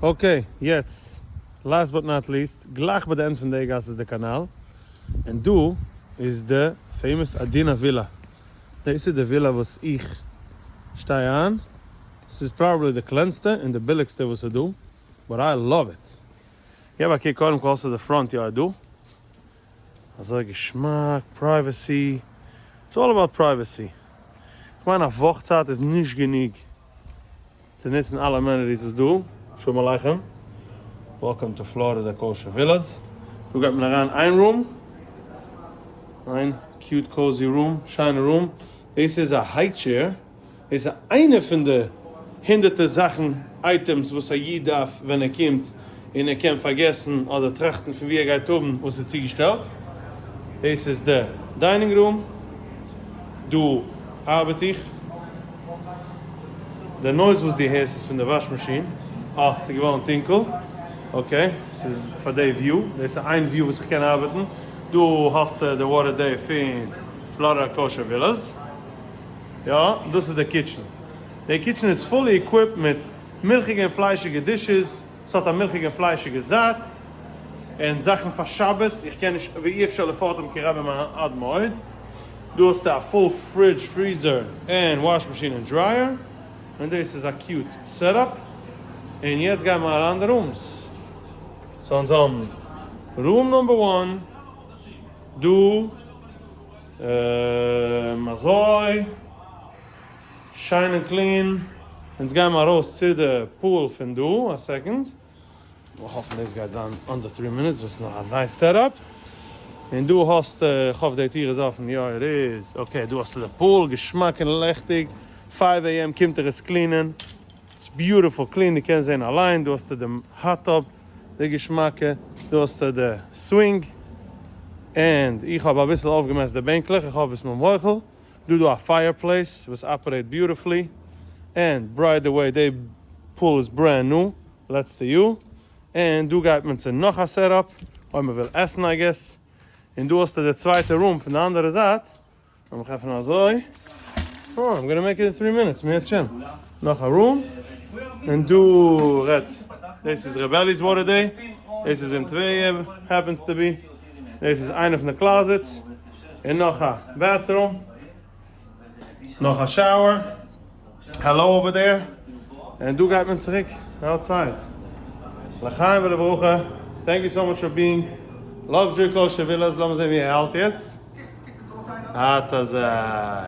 Okay, יעצט, last but not least, גלייך ביי די end פון די גאס איז די קאנאל, און דא איז די famous עדינה ווילא. דאס איז די ווילא וואס איך שטיי איין. ס'איז probably די קלענסטע און די ביליגסטע וואס איז דא, but I love it. געב א קוק קודם כל האסטו די front yard דא. אזוי געשמאק, privacy. It's all about privacy. כ'מיין א וואך צייט איז נישט גענוג צו נוצן אלע amenities וואס דא. שלום עליכם. Welcome to Florida Kosher Villas. דא גייט מען אריין איין room. איין cute cozy room, שיינע room. דאס איז א high chair. דאס איז איינע פון די הונדערטער זאכן, items, וואס א איד דארף ווען ער קומט און ער קען פארגעסן אדער טראכטן פון ווי ער גייט האבן וואס איז צוגעשטעלט. דאס איז די dining room. דא ארבעט איך. די noise וואס דו הערסט איז פון די וואש מאשין. אה, ס'איז געווארן טונקל. Okay, ס'איז פאר די view. דאס איז איין view וואס איך קען ארבעטן. דא האסטו די water day פון Florida Kosher Villas. יא, דאס איז די kitchen. די kitchen איז fully equipped מיט מילכיגע און פליישיגע dishes, ס'האט א מילכיגע און פליישיגע זייט, און זאכן פאר שבת, איך קען נישט ואי אפשר לפרטם כי רבים עד מאוד. דא האסטו א full fridge, freezer, און wash machine און dryer, און דאס איז א cute setup. און יעצט גייען מיר אריין די rooms. So אונז האבן room number one דא. אזוי שיין און clean. אונז גייען מיר ארויס צו די pool פון דא, א second. מיר האפן דאס גייט זיין under 3 minutes, דאס איז נאך א nice setup. און דא האסטו, איך האף די טיר איז אפן, יא ער איז, okay, דא האסטו די pool, געשמאק און לעכטיג, 5 AM קומט ער עס clean ען, ס'איז beautiful clean, דו קענסט זען אליין, דא האסטו דעם hot tub, די געשמאקע, דא האסטו די swing, און איך האב אביסל אויפגעמעסט די בענקלעך, איך האף ביסט מיר מוחל. דא דא א fireplace וואס operate beautifully, and by the way די pool איז brand new, לעצטע יאר, און דא גייט מען צו נאך א setup, אויב מען וויל עסן I guess, און דא האסטו די צווייטע room פון די אנדערע זייט. לאמיך עפענען אזוי. Oh, I'm gonna make it in 3 minutes, מירצעשעם. נאך א room. און דא רעדט, דאס איז ר' אלי'ס water day. דאס איז אין טבריה, happens to be. דאס איז איינע פון די closets. און נאך א bathroom. נאך א shower. Hello over there. און דא גייט מען צוריק outside. לחיים ולברכה. Thank you so much for being Luxury Kosher Villas. לאמיר זען ווי ער האלט יעצט. אט אזוי.